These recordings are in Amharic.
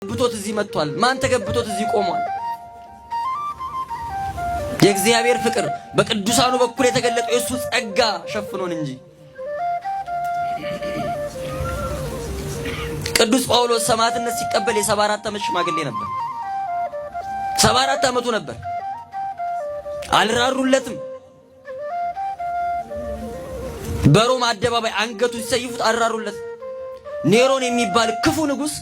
ተገብቶት እዚህ መጥቷል? ማን ተገብቶት እዚህ ቆሟል? የእግዚአብሔር ፍቅር በቅዱሳኑ በኩል የተገለጠው የእሱ ጸጋ ሸፍኖን እንጂ። ቅዱስ ጳውሎስ ሰማዕትነት ሲቀበል የ74 ዓመት ሽማግሌ ነበር። 74 ዓመቱ ነበር። አልራሩለትም። በሮም አደባባይ አንገቱ ሲሰይፉት አልራሩለትም። ኔሮን የሚባል ክፉ ንጉሥ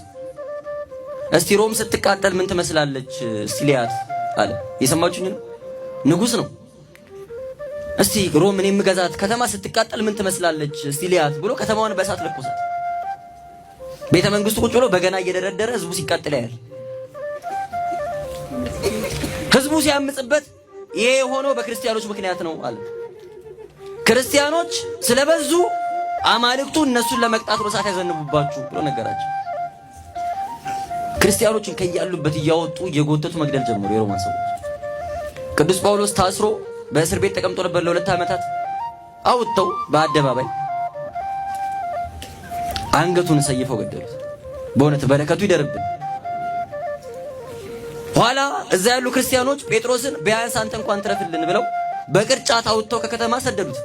እስቲ ሮም ስትቃጠል ምን ትመስላለች እስቲ ሊያት አለ። የሰማችሁኝ ነው። ንጉሥ ነው። እስቲ ሮም እኔ የምገዛት ከተማ ስትቃጠል ምን ትመስላለች እስቲ ሊያት ብሎ ከተማዋን በእሳት ለኮሳት። ቤተ መንግስቱ ቁጭ ብሎ በገና እየደረደረ ህዝቡ ሲቃጠል ያያል። ህዝቡ ሲያምጽበት ይሄ የሆነው በክርስቲያኖች ምክንያት ነው አለ። ክርስቲያኖች ስለበዙ አማልክቱ እነሱን ለመቅጣት ነው እሳት ያዘንቡባችሁ ብሎ ነገራቸው። ክርስቲያኖችን ከያሉበት እያወጡ እየጎተቱ መግደል ጀመሩ የሮማን ሰዎች። ቅዱስ ጳውሎስ ታስሮ በእስር ቤት ተቀምጦ ነበር ለ2 ዓመታት። አውጥተው በአደባባይ አንገቱን ሰይፈው ገደሉት። በእውነት በረከቱ ይደርብን። ኋላ እዛ ያሉ ክርስቲያኖች ጴጥሮስን ቢያንስ አንተ እንኳን ትረፍልን ብለው በቅርጫት አውጥተው ከከተማ ሰደዱት፣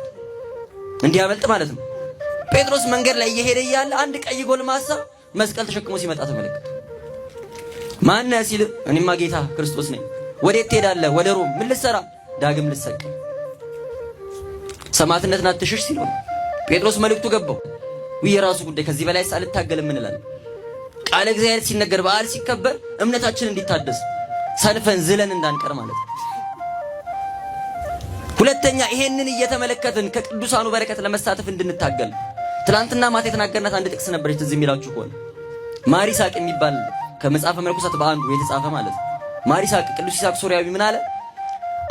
እንዲያመልጥ ማለት ነው። ጴጥሮስ መንገድ ላይ እየሄደ እያለ አንድ ቀይ ጎልማሳ መስቀል ተሸክሞ ሲመጣ ተመለከተ። ማነህ ሲል እኔማ ጌታ ክርስቶስ ነኝ። ወዴት ትሄዳለህ? ወደ ሮም። ምን ልትሰራ? ዳግም ልሰቀል። ሰማዕትነትን አትሽሽ ሲለው ጴጥሮስ መልእክቱ ገባው። ውይ የራሱ ጉዳይ፣ ከዚህ በላይ አልታገልም እንላለን። ቃለ እግዚአብሔር ሲነገር በዓል ሲከበር እምነታችን እንዲታደስ ሰንፈን ዝለን እንዳንቀር ማለት ነው። ሁለተኛ ይሄንን እየተመለከትን ከቅዱሳኑ በረከት ለመሳተፍ እንድንታገል። ትላንትና ማታ የተናገርናት አንድ ጥቅስ ነበረች፣ ትዝ የሚላችሁ ከሆነ ማር ይስሐቅ የሚባል ከመጽሐፈ መነኮሳት በአንዱ የተጻፈ ማለት ነው። ማር ይስሐቅ ቅዱስ ይስሐቅ ሶርያዊ ምን አለ?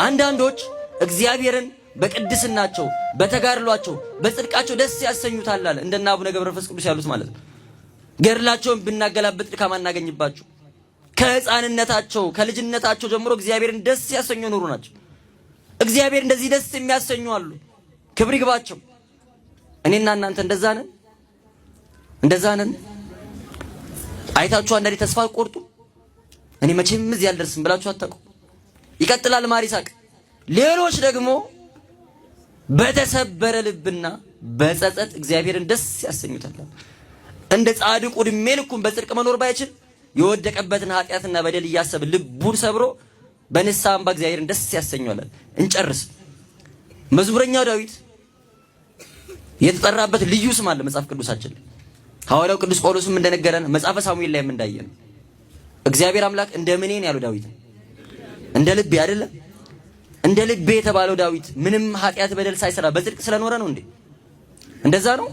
አንዳንዶች እግዚአብሔርን በቅድስናቸው በተጋድሏቸው በጽድቃቸው ደስ ያሰኙታል አለ። እንደነ አቡነ ገብረ መንፈስ ቅዱስ ያሉት ማለት ነው። ገድላቸውን ብናገላብጥ ድካም አናገኝባቸው። ከሕፃንነታቸው ከልጅነታቸው ጀምሮ እግዚአብሔርን ደስ ያሰኙ ኑሩ ናቸው። እግዚአብሔር እንደዚህ ደስ የሚያሰኙ አሉ። ክብር ይግባቸው። እኔና እናንተ እንደዛ ነን፣ እንደዛ ነን። አይታችሁ አንዳንዴ ተስፋ ቆርጡ። እኔ መቼም እዚህ አልደርስም ብላችሁ አታውቁ። ይቀጥላል ማር ይስሐቅ። ሌሎች ደግሞ በተሰበረ ልብና በጸጸት እግዚአብሔርን ደስ ያሰኙታል። እንደ ጻድቁ ዕድሜ ልኩን በጽድቅ መኖር ባይችል የወደቀበትን ኃጢአትና በደል እያሰበ ልቡን ሰብሮ በንስሐ አምባ እግዚአብሔርን ደስ ያሰኘዋል። እንጨርስ። መዝሙረኛው ዳዊት የተጠራበት ልዩ ስም አለ መጽሐፍ ቅዱሳችን ላይ። ሐዋርያው ቅዱስ ጳውሎስም እንደነገረን መጽሐፈ ሳሙኤል ላይም እንዳየን እግዚአብሔር አምላክ እንደ ምኔ ነው ያለው ዳዊት፣ እንደ ልቤ አይደለም። እንደ ልቤ የተባለው ዳዊት ምንም ኃጢአት በደል ሳይሰራ በጽድቅ ስለኖረ ነው እንዴ? እንደዛ ነው።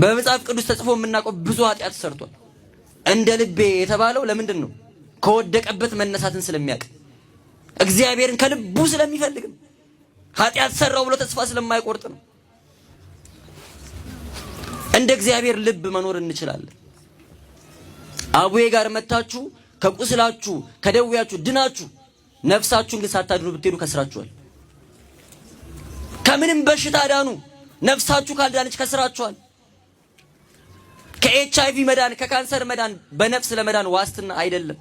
በመጽሐፍ ቅዱስ ተጽፎ የምናውቀው ብዙ ኃጢአት ሰርቷል። እንደ ልቤ የተባለው ለምንድን ነው? ከወደቀበት መነሳትን ስለሚያውቅ እግዚአብሔርን ከልቡ ስለሚፈልግ ነው። ኃጢአት ሰራው ብሎ ተስፋ ስለማይቆርጥ ነው። እንደ እግዚአብሔር ልብ መኖር እንችላለን። አቡዬ ጋር መታችሁ ከቁስላችሁ ከደዌያችሁ ድናችሁ ነፍሳችሁን ግን ሳታድኑ ብትሄዱ ከስራችኋል። ከምንም በሽታ ዳኑ፣ ነፍሳችሁ ካልዳነች ከስራችኋል። ከኤች አይቪ መዳን ከካንሰር መዳን በነፍስ ለመዳን ዋስትና አይደለም።